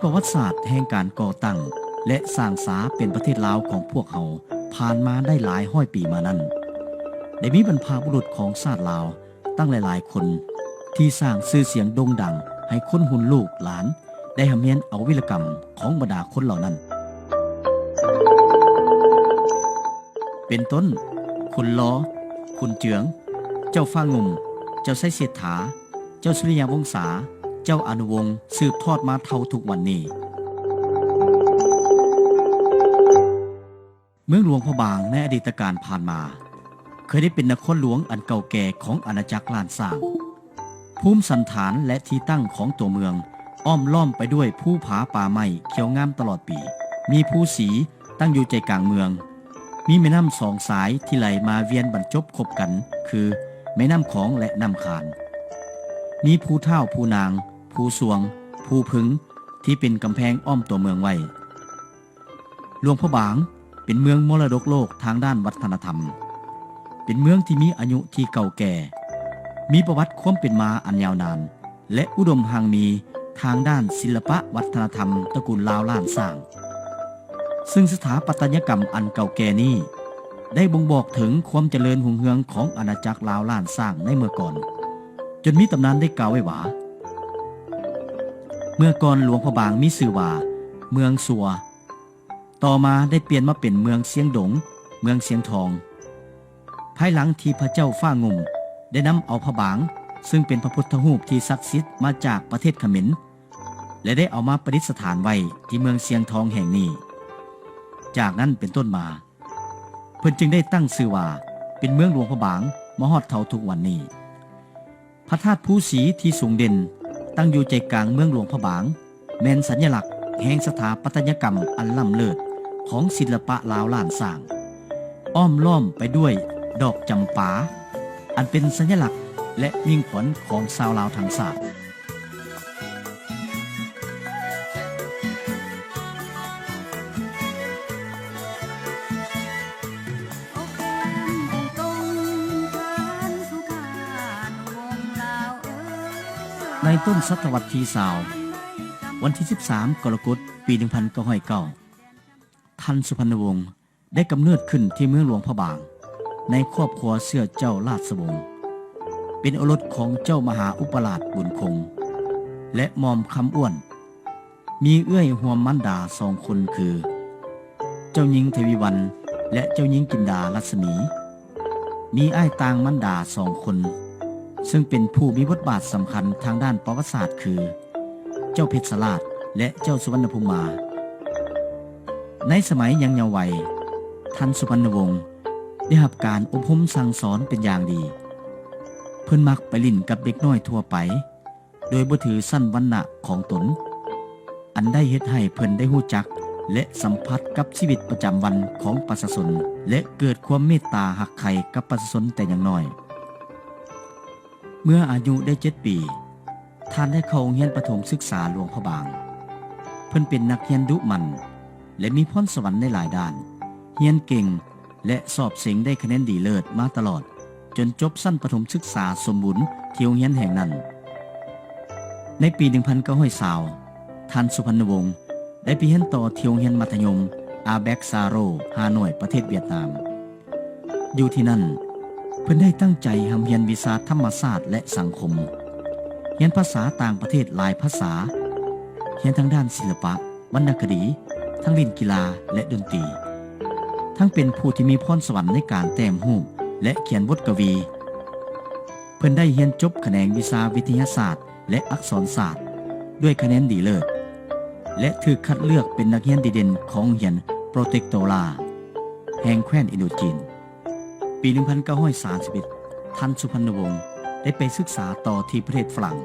ປະຫວັດສາດແຫ່ງການກໍ່ຕັ້ງ ແລະ ສ້າງສາເປັນປະເທດລາວຂອງພວກເຮົາ ຜ່ານມາໄດ້ຫຼາຍຮ້ອຍປີມານັ້ນ, ໄດ້ມີບັນພະບຸລຸດຂອງຊາດລາວຕັ້ງຫຼາຍໆຄົນ ທີ່ສ້າງຊື່ສຽງໂດ່ງດັງໃຫ້ຄົນຮຸ່ນລູກຫຼານໄດ້ຮ່ຳຮຽນເອົາວິລະກຳຂອງບັນດາຄົນເຫຼົ່ານັ້ນ. ເປັນຕົ້ນ ຂຸນລໍ, ຂຸນເຈືອງ, ເຈົ້າຟ້າງຸ່ມ, ເຈົ້າໄຊເສດຖາ, ເຈົ້າສຸລິຍະວົງສາ, ເຈົ້າອານຸວົງ ສືບທອດມາເທົ່າທຸກວັນນີ້. ເມືອງຫຼວງພະບາງໃນອະດີດຕະການຜ່ານມາ ເຄີຍໄດ້ເປັນນະຄອນຫຼວງອັນເກົ່າແກ່ຂອງອານາຈັກລ້ານຊ້າງ. ພູມສັນຖານ ແລະ ທີ່ຕັ້ງຂອງຕົວເມືອງ ອ້ອມລ້ອມໄປດ້ວຍພູຜາປ່າໄມ້ຂຽວງາມຕະຫຼອດປີ. ມີພູສີຕັ້ງຢູ່ໃຈກາງເມືອງ. ມີແມ່ນ້ຳສອງສາຍທີ່ໄຫຼມາວຽນບັນຈົບຄົບກັນ ຄື ແມ່ນ້ຳຂອງ ແລະ ນ້ຳຄານ. ມີພູທ້າວ, ພູນາງ, ພູຊວງ, ພູພຶງ ທີ່ເປັນກຳແພງອ້ອມຕົວເມືອງໄວ້. ຫຼວງພະບາງເປັນເມືອງມໍລະດົກໂລກທາງດ້ານວັດທະນະທຳ, ເປັນເມືອງທີ່ມີອາຍຸທີ່ເກົ່າແກ່, ມີປະຫວັດຄວາມເປັນມາອັນຍາວນານ ແລະ ອຸດົມຮັ່ງມີທາງດ້ານສິລະປະວັດທະນະທຳຕະກູນລາວລ້ານຊ້າງ. ຊຶ່ງສະຖາປັດຕະຍະກຳອັນເກົ່າແກ່ນີ້ ໄດ້ບົ່ງບອກເຖິງຄວາມຈະເລີນຮຸ່ງເຮືອງຂອງອານາຈັກລາວລ້ານຊ້າງໃນເມື່ອກ່ອນ, ຈົນມີຕຳນານໄດ້ກ່າວໄວ້ວ່າ ເມື່ອກ່ອນຫຼວງພະບາງມີຊື່ວ່າເມືອງຊົ່ວ, ຕໍ່ມາໄດ້ປ່ຽນມາເປັນເມືອງຊຽງດົງ, ເມືອງຊຽງທອງ. ພາຍຫຼັງທີ່ພະເຈົ້າຟ້າງຸ່ມໄດ້ນຳເອົາພະບາງ ຊຶ່ງເປັນພະພຸດທະຮູບທີ່ສັກສິດມາຈາກປະເທດຂະເໝນ ແລະ ໄດ້ເອົາມາປະດິດສະຖານໄວ້ທີ່ເມືອງຊຽງທອງແຫ່ງນີ້. ຈາກນັ້ນເປັນຕົ້ນມາ ເພິ່ນຈຶ່ງໄດ້ຕັ້ງຊື່ວ່າເປັນເມືອງຫຼວງພະບາງມາຮອດເທົ່າທຸກວັນນີ້. ພະທາດພູສີທີ່ສູງເດັ່ນຕັ້ງຢູ່ໃຈກາງເມືອງຫຼວງພະບາງ ແມ່ນສັນຍະລັກແຫ່ງສະຖາປັດຕະຍະກຳອັນລ້ຳເລີດຂອງສິລະປະລາວລ້ານຊ້າງ, ອ້ອມລ້ອມໄປດ້ວຍດອກຈຳປາ ອັນເປັນສັນຍະລັກ ແລະ ມິ່ງຂວັນຂອງຊາວລາວທັງຊາດ. ໃນຕົ້ນສະຕະວັດທີຊາວ, ວັນທີສິບສາມ ກໍລະກົດ ປີໜຶ່ງພັນເກົ້າຮ້ອຍເກົ້າ ທ່ານສຸພັນນະວົງ ໄດ້ກຳເນີດຂຶ້ນທີ່ເມືອງຫຼວງພະບາງ ໃນຄອບຄົວເຊື້ອເຈົ້າລາຊະວົງ, ເປັນໂອລົດຂອງເຈົ້າມະຫາອຸປະລາດບຸນຄົງ ແລະ ໝ່ອມຄຳອ້ວນ. ມີເອື້ອຍຮ່ວມມານດາສອງຄົນຄື ເຈົ້າຍິງທະວີວັນ ແລະ ເຈົ້າຍິງຈິນດາລັດສະໝີ. ມີອ້າຍຕ່າງມານດາສອງຄົນ ເຊິ່ງເປັນຜູ້ມີບົດບາດສຳຄັນທາງດ້ານປະຫວັດສາດຄື ເຈົ້າເພັດສະລາດ ແລະ ເຈົ້າສຸວັນນະພູມມາ. ໃນສະໄໝຍັງເຍົາໄວ, ທ່ານສຸພັນນະວົງ ໄດ້ຮັບການອົບຮົມສັ່ງສອນເປັນຢ່າງດີ. ເພິ່ນມັກໄປຫຼິ້ນກັບເດັກນ້ອຍທົ່ວໄປ ໂດຍບໍ່ຖືຊັ້ນວັນນະຂອງຕົນ, ອັນໄດ້ເຮັດໃຫ້ເພິ່ນໄດ້ຮູ້ຈັກ ແລະ ສຳຜັດກັບຊີວິດປະຈຳວັນຂອງປະຊາຊົນ ແລະ ເກີດຄວາມເມດຕາຮັກໃຄ່ກັບປະຊາຊົນແຕ່ຍັງນ້ອຍ. ເມື່ອອາຍຸໄດ້ເຈັດປີ, ທ່ານໄດ້ເຂົ້າໂຮງຮຽນປະຖົມສຶກສາຫຼວງພະບາງ. ເພິ່ນເປັນນັກຮຽນດຸໝັ່ນ ແລະ ມີພອນສະຫວັນໃນຫຼາຍດ້ານ, ຮຽນເກັ່ງ ແລະ ສອບເສັງໄດ້ຄະແນນດີເລີດມາຕະຫຼອດ, ຈົນຈົບຊັ້ນປະຖົມສຶກສາສົມບູນທີ່ໂຮງຮຽນແຫ່ງນັ້ນ. ໃນປີໜຶ່ງພັນເກົ້າຮ້ອຍຊາວ ທ່ານສຸພັນນະວົງ ໄດ້ໄປຮຽນຕໍ່ທີ່ໂຮງຮຽນມັດທະຍົມ ອາແບັກຊາໂຣ ຮ່າໂນ້ຍ ປະເທດຫວຽດນາມ. ຢູ່ທີ່ນັ້ນ, ເພິ່ນໄດ້ຕັ້ງໃຈຮ່ຳຮຽນວິຊາທຳມະຊາດ ແລະ ສັງຄົມ, ຮຽນພາສາຕ່າງປະເທດຫຼາຍພາສາ, ຮຽນທາງດ້ານສິລະປະ, ວັນນະຄະດີ, ທັງຫຼິ້ນກິລາ ແລະ ດົນຕີ, ທັງເປັນຜູ້ທີ່ມີພອນສະຫວັນໃນການແຕ້ມຮູບ ແລະ ຂຽນບົດກະວີ. ເພິ່ນໄດ້ຮຽນຈົບຂະແໜງວິຊາວິທະຍາສາດ ແລະ ອັກສອນສາດ ດ້ວຍຄະແນນດີເລີດ ແລະ ຖືກຄັດເລືອກເປັນນັກຮຽນດີເດັ່ນຂອງໂຮງຮຽນໂປຣເຕັກໂຕລາ ແຫ່ງແຄວ້ນອິນໂດຈີນ. ປີໜຶ່ງພັນເກົ້າຮ້ອຍສາມສິບເອັດ ທ່ານສຸພັນນະວົງ ໄດ້ໄປສຶກສາຕໍ່ທີ່ປະເທດຝຣັ່ງ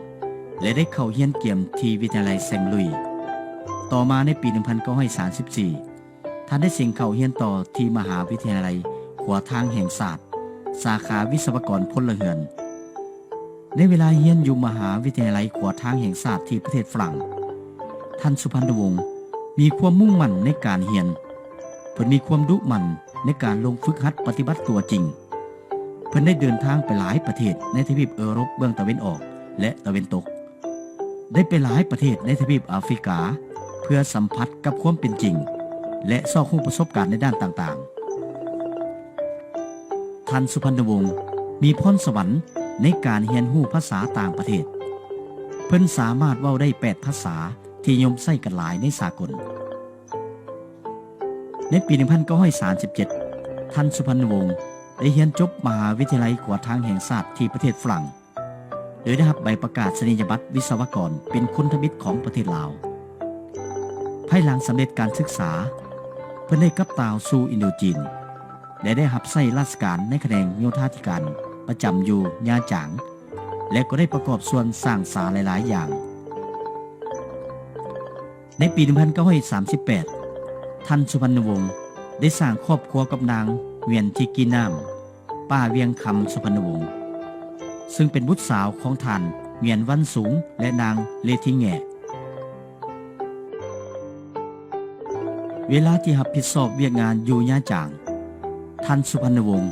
ແລະ ໄດ້ເຂົ້າຮຽນກຽມທີ່ວິທະຍາໄລແຊງລຸຍ. ຕໍ່ມາໃນປີໜຶ່ງພັນເກົ້າຮ້ອຍສາມສິບສີ່ ທ່ານໄດ້ເສັງເຂົ້າຮຽນຕໍ່ທີ່ມະຫາວິທະຍາໄລຂົວທາງແຫ່ງຊາດ ສາຂາວິສະວະກອນພົນລະເຮືອນ. ໃນເວລາຮຽນຢູ່ມະຫາວິທະຍາໄລຂົວທາງແຫ່ງຊາດທີ່ປະເທດຝຣັ່ງ, ທ່ານສຸພັນນະວົງ ມີຄວາມມຸ່ງໝັ້ນໃນການຮຽນ. ເພິ່ນມີຄວາມດຸໝັ່ນໃນການລົງຝຶກຫັດປະຕິບັດຕົວຈິງ. ເພິ່ນໄດ້ເດີນທາງໄປຫຼາຍປະເທດໃນທະວີບເອີຣົບເບື້ອງຕາເວັນອອກ ແລະ ຕາເວັນຕົກ, ໄດ້ໄປຫຼາຍປະເທດໃນທະວີບອາຟຣິກາ, ພື່ອສຳຜັດກັບຄວາມເປັນຈິງ ແລະ ຊອກຮູ້ປະສົບການໃນດ້ານຕ່າງໆ. ທ່ານສຸພັນນະວົງມີພອນສະຫວັນໃນການຮຽນຮູ້ພາສາຕ່າງປະເທດ. ເພິ່ນສາມາດເວົ້າໄດ້ແປດພາສາທີ່ນິຍົມໃຊ້ກັນຫຼາຍໃນສາກົນ. ໃນປີໜຶ່ງພັນເກົ້າຮ້ອຍສາມສິບເຈັດ ທ່ານສຸພັນນະວົງໄດ້ຮຽນຈົບມະຫາວິທະຍາໄລຂົວທາງແຫ່ງຊາດທີ່ປະເທດຝຣັ່ງ ໂດຍໄດ້ຮັບໃບປະກາສະນີຍະບັດວິສະວະກອນເປັນຄົນທຳອິດຂອງປະເທດລາວ. ພາຍຫຼັງສຳເລັດການສຶກສາ, ເພິ່ນໄດ້ກັບຕ່າວສູ່ອິນໂດຈີນ ແລະ ໄດ້ຮັບໃຊ້ລາຊະການໃນຂະແໜງໂຍທາທິການປະຈຳຢູ່ຍາຈາງ ແລະ ກໍໄດ້ປະກອບສ່ວນສ້າງສາຫຼາຍໆຢ່າງ. ໃນປີໜຶ່ງພັນເກົ້າຮ້ອຍສາມສິບແປດ ທ່ານສຸພັນນະວົງໄດ້ສ້າງຄອບຄົວກັບນາງ ຫວຽນທິກີນາມ ປ້າວຽງຄຳສຸພັນນະວົງ ເຊິ່ງເປັນບຸດສາວຂອງທ່ານ ຫວຽນວັນສູງ ແລະ ນາງ ເລທິແງະ. ເວລາທີ່ຮັບຜິດຊອບວຽກງານຢູ່ຍາຈາງ, ທ່ານສຸພັນນະວົງ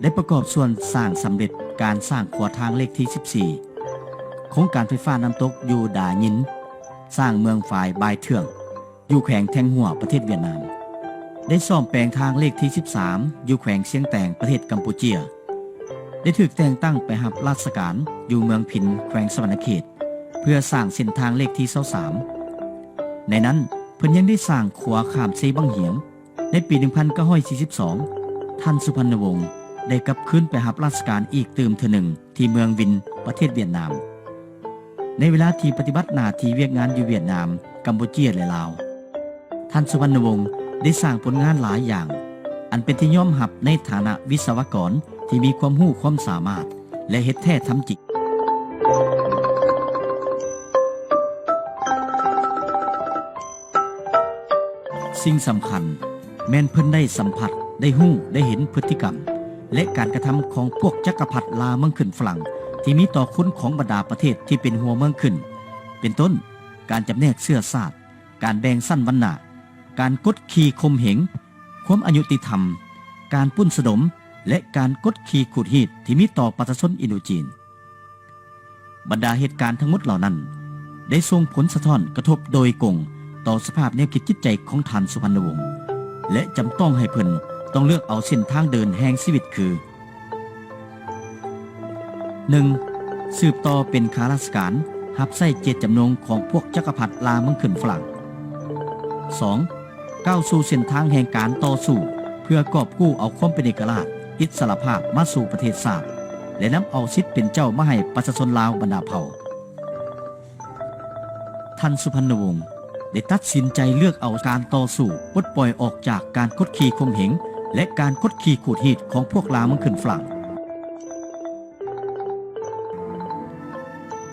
ໄດ້ປະກອບສ່ວນສ້າງສຳເລັດການສ້າງຂົວທາງເລກທີສິບສີ່ ໂຄງການໄຟຟ້ານ້ຳຕົກຢູ່ດາຍິນ, ສ້າງເມືອງຝາຍບາຍເທືອງ ຢູ່ແຂວງແທງຫົວ ປະເທດຫວຽດນາມ, ໄດ້ສ້ອມແປງທາງເລກທີສິບສາມ ຢູ່ແຂວງຊຽງແຕງ ປະເທດກຳປູເຈຍ, ໄດ້ຖືກແຕ່ງຕັ້ງໄປຮັບລາຊະການຢູ່ເມືອງພິນ ແຂວງສະຫວັນນະເຂດ ເພື່ອສ້າງເສັ້ນທາງເລກທີຊາວສາມ. ໃນນັ້ນເພິ່ນຍັງໄດ້ສ້າງຂົວຂ້າມເຊບັ້ງຫຽງ. ໃນປີໜຶ່ງພັນເກົ້າຮ້ອຍສີ່ສິບສອງ ທ່ານສຸພັນນະວົງໄດ້ກັບຄືນໄປຮັບລາຊະການອີກຕື່ມເທື່ອໜຶ່ງທີ່ເມືອງວິນ ປະເທດຫວຽດນາມ. ໃນເວລາທີ່ປະຕິບັດໜ້າທີ່ວຽກງານຢູ່ຫວຽດນາມ, ກຳປູເຈຍ ແລະ ລາວ, ທ່ານສຸພັນນະວົງໄດ້ສ້າງຜົນງານຫຼາຍຢ່າງ ອັນເປັນທີ່ຍອມຮັບໃນຖານະວິສະວະກອນທີ່ມີຄວາມຮູ້ຄວາມສາມາດ ແລະ ເຮັດແທ້ທຳຈິງ. ສິ່ງສຳຄັນແມ່ນເພິ່ນໄດ້ສຳຜັດ, ໄດ້ຮູ້, ໄດ້ເຫັນພຶດຕິກຳ ແລະ ການກະທຳຂອງພວກຈັກກະພັດລ່າເມືອງຂຶ້ນຝຣັ່ງ ທີ່ມີຕໍ່ຄົນຂອງບັນດາປະເທດທີ່ເປັນຫົວເມືອງຂຶ້ນ, ເປັນຕົ້ນ ການຈຳແນກເຊື້ອຊາດ, ການແບ່ງຊັ້ນວັນນະ, ການກົດຂີ່ຂົ່ມເຫງ, ຄວາມອະຍຸຕິທຳ, ການປຸ້ນສະດົມ ແລະ ການກົດຂີ່ຂູດຮີດທີ່ມີຕໍ່ປະຊາຊົນອິນໂດຈີນ. ບັນດາເຫດການທັງໝົດເຫຼົ່ານັ້ນ ໄດ້ສົ່ງຜົນສະທ້ອນກະທົບໂດຍກົງຕໍ່ສະພາບແນວຄິດຈິດໃຈຂອງທ່ານສຸພັນນະວົງ ແລະ ຈຳຕ້ອງໃຫ້ເພິ່ນຕ້ອງເລືອກເອົາເສັ້ນທາງເດີນແຫ່ງຊີວິດຄື: ໜຶ່ງ ສືບຕໍ່ເປັນຂ້າລາຊະການ ຮັບໃຊ້ເຈດຈຳນົງຂອງພວກຈັກກະພັດລ່າເມືອງຂຶ້ນຝຣັ່ງ. ສອງ ກ້າວສູ່ເສັ້ນທາງແຫ່ງການຕໍ່ສູ້ ເພື່ອກອບກູ້ເອົາຄວາມເປັນເອກະລາດ, ອິດສະຫຼະພາບມາສູ່ປະເທດຊາດ ແລະ ນຳເອົາສິດເປັນເຈົ້າມາໃຫ້ປະຊາຊົນລາວບັນດາເຜົ່າ. ທ່ານສຸພັນນະວົງໄດ້ຕັດສິນໃຈເລືອກເອົາການຕໍ່ສູ້ປົດປ່ອຍອອກຈາກການກົດຂີ່ຂົ່ມເຫງ ແລະ ການກົດຂີ່ຂູດຮີດຂອງພວກລ່າເມືອງຂຶ້ນຝຣັ່ງ.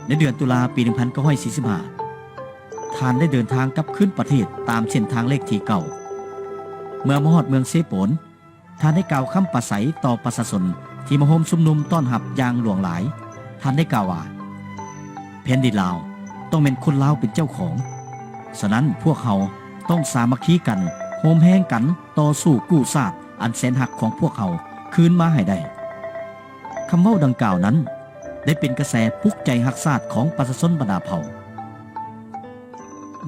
ໃນເດືອນຕຸລາປີໜຶ່ງພັນເກົ້າຮ້ອຍສີ່ສິບຫ້າ ທ່ານໄດ້ເດີນທາງກັບຄືນປະເທດຕາມເສັ້ນທາງເລກທີເກົ້າ. ເມື່ອມາຮອດເມືອງເຊໂປນ, ທ່ານໄດ້ກ່າວຄຳປາໄສຕໍ່ປະຊາຊົນທີ່ມາໂຮມຊຸມນຸມຕ້ອນຮັບຢ່າງຫຼວງຫຼາຍ. ທ່ານໄດ້ກ່າວວ່າ, ແຜ່ນດິນລາວຕ້ອງແມ່ນຄົນລາວເປັນເຈົ້າຂອງ. ສະນັ້ນ, ພວກເຮົາຕ້ອງສາມັກຄີກັນ, ໂຮມແຮງກັນຕໍ່ສູ້ກູ້ຊາດອັນແສນຮັກຂອງພວກເຮົາຄືນມາໃຫ້ໄດ້. ຄຳເວົ້າດັ່ງກ່າວນັ້ນ ໄດ້ເປັນກະແສປຸກໃຈຮັກຊາດຂອງປະຊາຊົນບັນດາເຜົ່າ.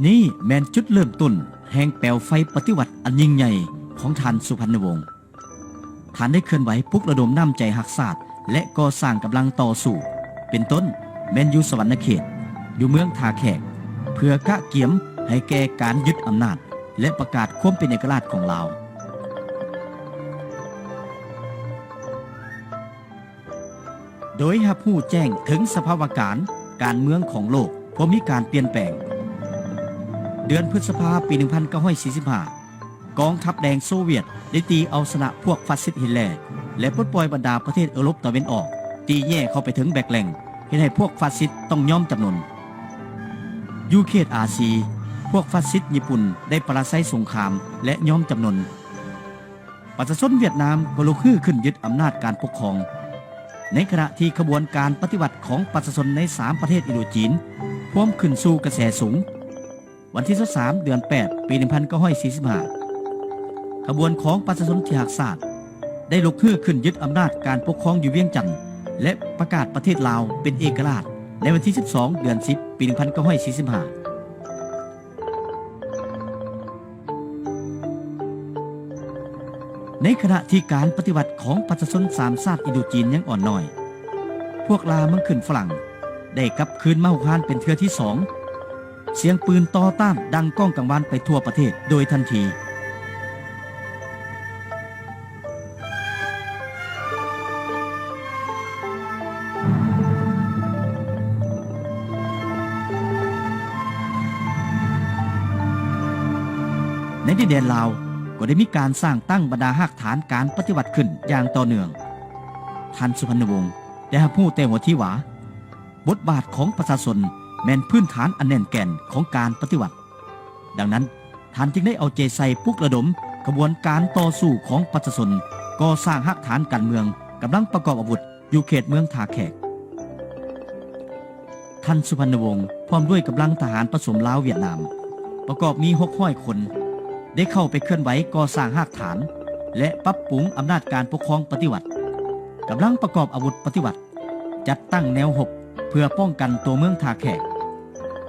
ນີ້ແມ່ນຈຸດເລີ່ມຕົ້ນແຫ່ງແປວໄຟປະຕິວັດອັນຍິ່ງໃຫຍ່ຂອງທ່ານສຸພັນນະວົງ. ທ່ານໄດ້ເຄື່ອນໄຫວປຸກລະດົມນ້ຳໃຈຮັກຊາດ ແລະ ກໍ່ສ້າງກຳລັງຕໍ່ສູ້, ເປັນຕົ້ນແມ່ນຢູ່ສະຫວັນນະເຂດ, ຢູ່ເມືອງທ່າແຂກ, ເພື່ອກະກຽມໃຫ້ແກ່ການຍຶດອຳນາດ ແລະ ປະກາດຄວາມເປັນເອກະລາດຂອງລາວ. ໂດຍຮັບຮູ້ແຈ້ງເຖິງສະພາວະການການເມືອງຂອງໂລກພວມມີການປ່ຽນແປງ. ເດືອນພຶດສະພາປີໜຶ່ງພັນເກົ້າຮ້ອຍສີ່ສິບຫ້າ ກອງທັບແດງໂຊວຽດໄດ້ຕີເອົາຊະນະພວກຟາຊິດຮິດແລ ແລະ ປົດປ່ອຍບັນດາປະເທດເອີຣົບຕາເວັນອອກ, ຕີແຍ່ເຂົ້າໄປເຖິງແບັກແລັງ, ເຮັດໃຫ້ພວກຟາຊິດຕ້ອງຍອມຈຳນົນ. ຢູ່ເຂດອາຊີ, ພວກຟາຊິດຍີ່ປຸ່ນໄດ້ປະລາໄຊສົງຄາມ ແລະ ຍອມຈຳນົນ. ປະຊາຊົນຫວຽດນາມກໍລຸກຮືຂຶ້ນຍຶດອຳນາດການປົກຄອງ, ໃນຂະນະທີ່ຂະບວນການປະຕິວັດຂອງປະຊາຊົນໃນສາມປະເທດອິນໂດຈີນພວມຂຶ້ນສູ່ກະແສສູງ. ວັນທີຊາວສາມ ເດືອນແປດ ປີໜຶ່ງພັນເກົ້າຮ້ອຍສີ່ສິບຫ້າ ຂະບວນຂອງປະຊາຊົນທີ່ຮັກຊາດໄດ້ລຸກຮືຂຶ້ນຍຶດອຳນາດການປົກຄອງຢູ່ວຽງຈັນ ແລະ ປະກາດປະເທດລາວເປັນເອກະລາດໃນວັນທີສິບສອງ ເດືອນສິບ ປີໜຶ່ງພັນເກົ້າຮ້ອຍສີ່ສິບຫ້າ. ໃນຂະນະທີ່ການປະຕິວັດຂອງປະຊາຊົນສາມຊາດອິນໂດຈີນຍັງອ່ອນນ້ອຍ, ພວກລ່າເມືອງຂຶ້ນຝຣັ່ງໄດ້ກັບຄືນມາຮຸກຮານເປັນເທື່ອທີສອງ. ສຽງປືນຕໍ່ຕ້ານດັງກ້ອງກັງວານໄປທົ່ວປະເທດໂດຍທັນທີ. ໃນດິນແດນລາວກໍໄດ້ມີການສ້າງຕັ້ງບັນດາຮາກຖານການປະຕິວັດຂຶ້ນຢ່າງຕໍ່ເນື່ອງ. ທ່ານສຸພັນນະວົງ ໄດ້ຮັບຮູ້ແຕ່ຫົວທີວ່າ ບົດບາດຂອງປະຊາຊົນແມ່ນພື້ນຖານອັນແໜ້ນແກ່ນຂອງການປະຕິວັດ. ດັ່ງນັ້ນ, ທ່ານຈຶ່ງໄດ້ເອົາໃຈໃສ່ປຸກລະດົມຂະບວນການຕໍ່ສູ້ຂອງປະຊາຊົນ ກໍ່ສ້າງຮາກຖານການເມືອງ, ກຳລັງປະກອບອາວຸດຢູ່ເຂດເມືອງທ່າແຂກ. ທ່ານສຸພັນນະວົງ ພ້ອມດ້ວຍກຳລັງທະຫານປະສົມລາວຫວຽດນາມ ປະກອບມີຫົກຮ້ອຍຄົນ ໄດ້ເຂົ້າໄປເຄື່ອນໄຫວກໍ່ສ້າງຮາກຖານ ແລະ ປັບປຸງອຳນາດການປົກຄອງປະຕິວັດ, ກຳລັງປະກອບອາວຸດປະຕິວັດ, ຈັດຕັ້ງແນວຮົບເພື່ອປ້ອງກັນຕົວເມືອງທ່າແຂກ.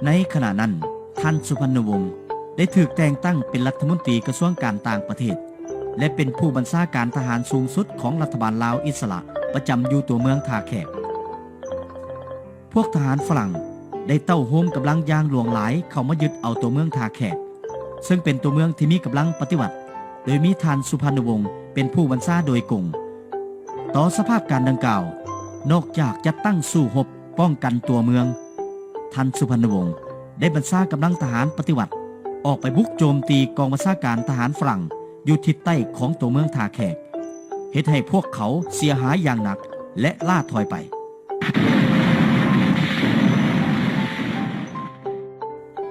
ໃນຂະນະນັ້ນ, ທ່ານສຸພັນນະວົງ ໄດ້ຖືກແຕ່ງຕັ້ງເປັນລັດຖະມົນຕີກະຊວງການຕ່າງປະເທດ ແລະ ເປັນຜູ້ບັນຊາການທະຫານສູງສຸດຂອງລັດຖະບານລາວອິດສະຫຼະ ປະຈຳຢູ່ຕົວເມືອງທ່າແຂກ. ພວກທະຫານຝຣັ່ງໄດ້ເຕົ້າໂຮມກຳລັງຢ່າງຫຼວງຫຼາຍເຂົ້າມາຍຶດເອົາຕົວເມືອງທ່າແຂກ, ເຊິ່ງເປັນຕົວເມືອງທີ່ມີກຳລັງປະຕິວັດ, ໂດຍມີທ່ານສຸພັນນະວົງເປັນຜູ້ບັນຊາໂດຍກົງ. ຕໍ່ສະພາບການດັ່ງກ່າວ, ນອກຈາກຈັດຕັ້ງສູ້ຮົບປ້ອງກັນຕົວເມືອງ, ທ່ານສຸພັນນະວົງໄດ້ບັນຊາກຳລັງທະຫານປະຕິວັດອອກໄປບຸກໂຈມຕີກອງບັນຊາການທະຫານຝຣັ່ງຢູ່ທິດໃຕ້ຂອງຕົວເມືອງທ່າແຂກ, ເຮັດໃຫ້ພວກເຂົາເສຍຫາຍຢ່າງໜັກ ແລະ ລ້າຖອຍໄປ.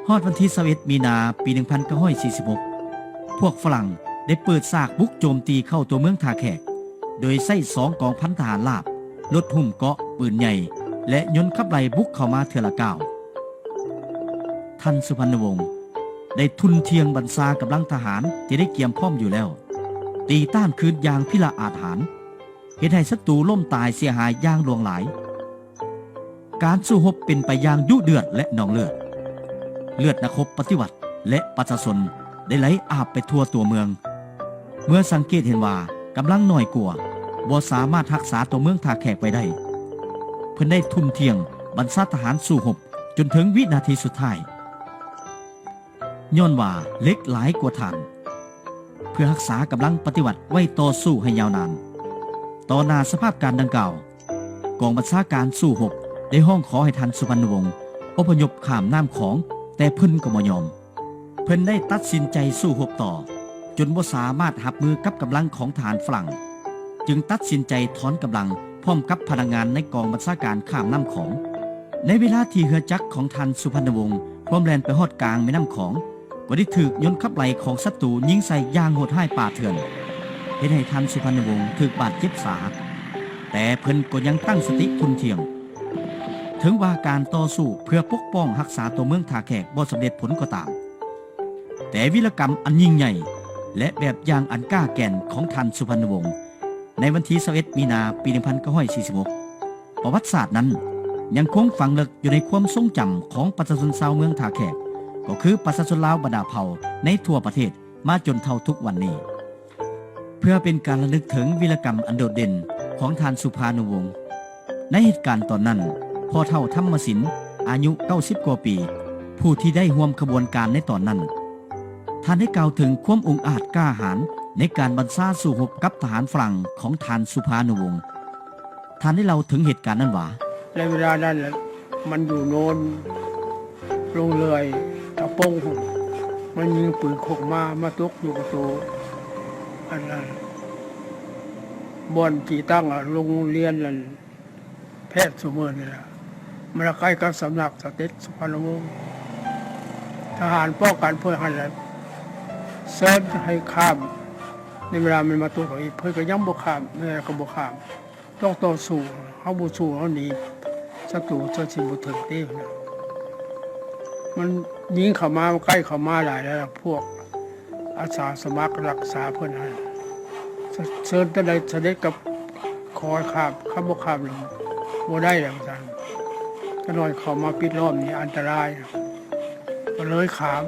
ຮອດວັນທີຊາວເອັດ ມີນາ ປີໜຶ່ງພັນເກົ້າຮ້ອຍສີ່ສິບຫົກ ພວກຝຣັ່ງໄດ້ເປີດສາກບຸກໂຈມຕີເຂົ້າຕົວເມືອງທ່າແຂກ ໂດຍໃຊ້ສອງກອງພັນທະຫານລາບ, ລົດຫຸ້ມເກາະ, ປືນໃຫຍ່ ແລະ ຍົນຂັບໄລ່ບຸກເຂົ້າມາເທື່ອລະກ້າວ. ທ່ານສຸພັນນະວົງໄດ້ທຸ່ນທ່ຽງບັນຊາກຳລັງທະຫານທີ່ໄດ້ກຽມພ້ອມຢູ່ແລ້ວ, ຕີຕ້ານຄືນຢ່າງພິລະອາດຫານ, ເຮັດໃຫ້ສັດຕູລົ້ມຕາຍເສຍຫາຍຢ່າງຫຼວງຫຼາຍ. ການສູ້ຮົບເປັນໄປຢ່າງດຸເດືອດ ແລະ ນອງເລືອດ. ເລືອດນັກຮົບປະຕິວັດ ແລະ ປະຊາຊົນໄດ້ໄຫຼອາບໄປທົ່ວຕົວເມືອງ. ເມື່ອສັງເກດເຫັນວ່າກຳລັງໜ້ອຍກວ່າ, ບໍ່ສາມາດຮັກສາຕົວເມືອງທ່າແຂກໄວ້ໄດ້, ເພິ່ນໄດ້ທຸ່ນທ່ຽງບັນຊາທະຫານສູ້ຮົບຈົນເຖິງວິນາທີສຸດທ້າຍ. ຍ້ອນວ່າເຫຼັກຫຼາຍກວ່າຖ່ານ, ເພື່ອຮັກສາກຳລັງປະຕິວັດໄວ້ຕໍ່ສູ້ໃຫ້ຍາວນານ. ຕໍ່ໜ້າສະພາບການດັ່ງກ່າວ, ກອງບັນຊາການສູ້ຮົບໄດ້ຮ້ອງຂໍໃຫ້ທ່ານສຸພັນນະວົງອົບພະຍົບຂ້າມນ້ຳຂອງ, ແຕ່ເພິ່ນກໍບໍ່ຍອມ. ເພິ່ນໄດ້ຕັດສິນໃຈສູ້ຮົບຕໍ່, ຈົນບໍ່ສາມາດຮັບມືກັບກຳລັງຂອງທະຫານຝຣັ່ງ, ຈຶ່ງຕັດສິນໃຈຖອນກຳລັງພ້ອມກັບພະນັກງານໃນກອງບັນຊາການຂ້າມນ້ຳຂອງ. ໃນເວລາທີ່ເຮືອຈັກຂອງທ່ານສຸພັນນະວົງ ພວມແລ່ນໄປຮອດກາງແມ່ນ້ຳຂອງ, ກໍໄດ້ຖືກຍົນຂັບໄລ່ຂອງສັດຕູຍິງໃສ່ຢ່າງໂຫດຮ້າຍປ່າເຖື່ອນ, ເຮັດໃຫ້ທ່ານສຸພັນນະວົງຖືກບາດເຈັບສາຫັດ, ແຕ່ເພິ່ນກໍຍັງຕັ້ງສະຕິທຸ່ນທ່ຽງ. ເຖິງວ່າການຕໍ່ສູ້ເພື່ອປົກປ້ອງຮັກສາຕົວເມືອງທ່າແຂກບໍ່ສຳເລັດຜົນກໍຕາມ, ແຕ່ວິລະກຳອັນຍິ່ງໃຫຍ່ ແລະ ແບບຢ່າງອັນກ້າແກ່ນຂອງທ່ານສຸພັນນະວົງ ໃນວັນທີຊາວເອັດ ມີນາ ປີໜຶ່ງພັນເກົ້າຮ້ອຍສີ່ສິບຫົກ ປະຫວັດສາດນັ້ນຍັງຄົງຝັງເລິກຢູ່ໃນຄວາມຊົງຈຳຂອງປະຊາຊົນຊາວເມືອງທ່າແຂກ, ກໍຄືປະຊາຊົນລາວບັນດາເຜົ່າໃນທົ່ວປະເທດມາຈົນເທົ່າທຸກວັນນີ້. ເພື່ອເປັນການລະນຶກເຖິງວິລະກຳອັນໂດດເດັ່ນຂອງທ່ານສຸພານຸວົງ, ໃນເຫດການຕອນນັ້ນ, ພໍ່ເຖົ້າທຳມະສິນ ອາຍຸເກົ້າສິບກວ່າປີ, ຜູ້ທີ່ໄດ້ຮ່ວມຂະບວນການໃນຕອນນັ້ນ, ທ່ານໄດ້ກ່າວເຖິງຄວາມອົງອາດກ້າຫານໃນການບັນຊາສູ້ຮົບກັບທະຫານຝຣັ່ງຂອງທ່ານສຸພານຸວົງ. ທ່ານໄດ້ເລົ່າເຖິງເຫດການນັ້ນວ່າ, ໃນເວລານັ້ນລະ ມັນຢູ່ໂນນລົງເລື່ອຍຕະປົງພຸ້ນ, ມັນຍິງປືນຄົກມາ, ມາຕົກຢູ່ກະໂຕ ອັນນັ້ນ ບ່ອນທີ່ຕັ້ງ ອາ ໂຮງຮຽນນັ້ນ ແພດຊຸມື້ນີ້ລະ, ມັນລະໃກ້ກັບສຳນັກສະເດັດສຸພານຸວົງ. ທະຫານປ້ອງກັນເພື່ອຫັ້ນລະ ເຊີນໃຫ້ຂ້າມ, ໃນເວລາມັນມາຕົກອີກ ເພິ່ນກໍຍັງບໍ່ຂ້າມ, ແມ່ກໍບໍ່ຂ້າມ. ຕ້ອງຕໍ່ສູ້, ເຮົາບໍ່ສູ້ເຮົາໜີ, ສັດຕູຈະຊິບໍ່ເຖິງເດ້. ມັນຍິງເຂົ້າມາ, ມັນໃກ້ເຂົ້າມາຫຼາຍແລ້ວ, ພວກອາສາສະໝັກຮັກສາເພິ່ນຫັ້ນ ເຊີນແຕ່ໃດສະເດັດກັບ ຂໍໃຫ້ຂ້າມ, ຄັນບໍ່ຂ້າມແລ້ວບໍ່ໄດ້ແລ້ວ ວ່າຊັ້ນ. ຂະນ້ອຍເຂົ້າມາປິດລ້ອມນີ້ອັນຕະລາຍ, ກໍເລີຍຂ້າມ.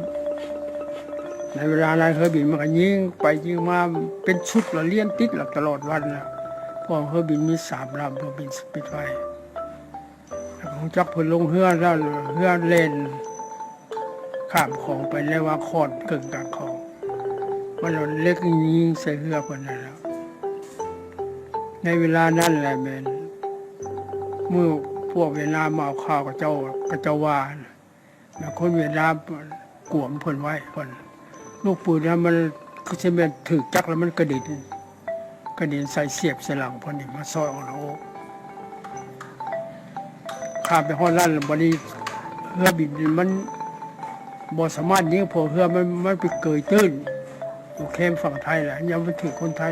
ໃນເວລານັ້ນເຮືອບິນມັນກໍຍິງໄປຍິງມາເປັນຊຸດລະ ລຽນຕິດລະຕະຫຼອດວັນລະ ເພາະເຮືອບິນມີສາມລຳ ເຮືອບິນສະປີດໄຟ ແລ້ວກໍຮູ້ຈັກເພິ່ນລົງເຮືອແລ້ວ ເຮືອແລ່ນຂ້າມຂອງໄປໃນວ່າງຂອນເຄິ່ງກາງຂອງ ມັນເອົາເຫຼັກຍິງໃສ່ເຮືອເພິ່ນນັ້ນແຫຼະ. ໃນເວລານັ້ນແຫຼະແມ່ນມື້ພວກຫວຽດນາມມາເອົາຂ່າວ ເຂົາເຈົ້າ ເຂົາເຈົ້າວ່າ ແມ່ນຄົນຫວຽດນາມກວມເພິ່ນໄວ້ ເພິ່ນ ລູກປືນນັ້ນມັນຄືຊິແມ່ນຖືກຈັກແລ້ວມັນກະເດັນ ກະເດັນໃສ່ສຽບໃສ່ຫຼັງເພິ່ນນີ້ ມາຊອຍອອກລະໂອກ ຂ້າມໄປຮອດນັ້ນລະ ບັດນີ້ເຮືອບິນມັນບໍ່ສາມາດຍິງ ເພາະເຮືອມັນ ມັນໄປເກີຍຕື້ນຢູ່ແຄມຝັ່ງໄທລະ ຍາມມັນຖືກຄົນໄທ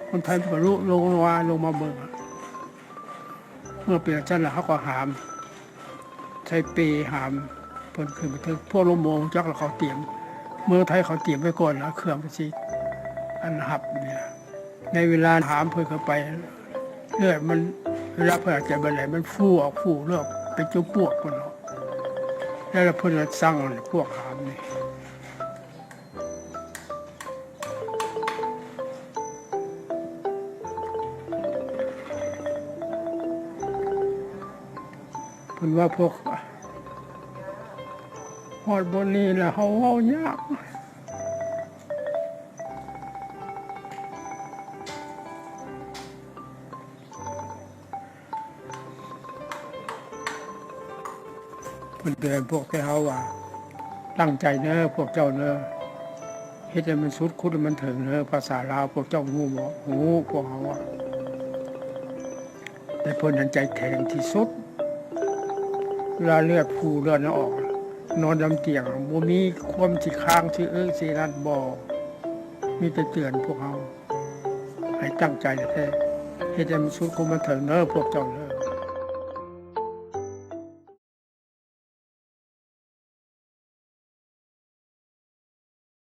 ຄົນໄທມັນກໍລຸລົງມາ ລົງມາເບິ່ງ ເມື່ອເປັນຈັ່ງຊັ້ນລະ ເຮົາກໍຫາມ ໃສ່ເປຫາມເພິ່ນຂຶ້ນໄປເຖິງ ພວກໂລງໝໍຮູ້ຈັກລະ ເຂົາຕຽມ ເມືອງໄທເຂົາຕຽມໄວ້ກ່ອນລະ ເຄື່ອງມັນຊິອັນຮັບນີ້ລະ ໃນເວລາຫາມເພິ່ນເຂົ້າໄປ ເລືອດມັນ ເວລາເພິ່ນຫາຍໃຈບໍ່ໄດ້ ມັນຟູອອກ ຟູເລືອດເປັນຈຸປວກພຸ້ນເນາະ ແລ້ວເພິ່ນລະສັ່ງພວກຫາມນີ້ ເພິ່ນວ່າພວກ ຮອດບ່ອນນີ້ລະເຮົາເວົ້າຍາກ ເພິ່ນເຕືອນພວກແຕ່ເຮົາວ່າ ຕັ້ງໃຈເນີພວກເຈົ້າເນີ ເຮັດໃຫ້ມັນສຸດ ຂຸດໃຫ້ມັນເຖິງເນີ ພາສາລາວພວກເຈົ້າຮູ້ບໍ່? ຮູ້ ພວກເຮົາອະ ແຕ່ເພິ່ນຫັ້ນໃຈແຂງທີ່ສຸດ ເວລາເລືອດຟູເລືອດອອກ ນອນນຳຕຽງ ບໍ່ມີຄວາມຊິຄ້າງຊິເອີຊິນັ້ນ ບໍ່ ມີແຕ່ເຕືອນພວກເຮົາ ໃຫ້ຕັ້ງໃຈແທ້ໆ ເຮັດໃຫ້ມັນສຸດ ຄຸມມັນເຖິງເນີພວກເຈົ້າເນີ.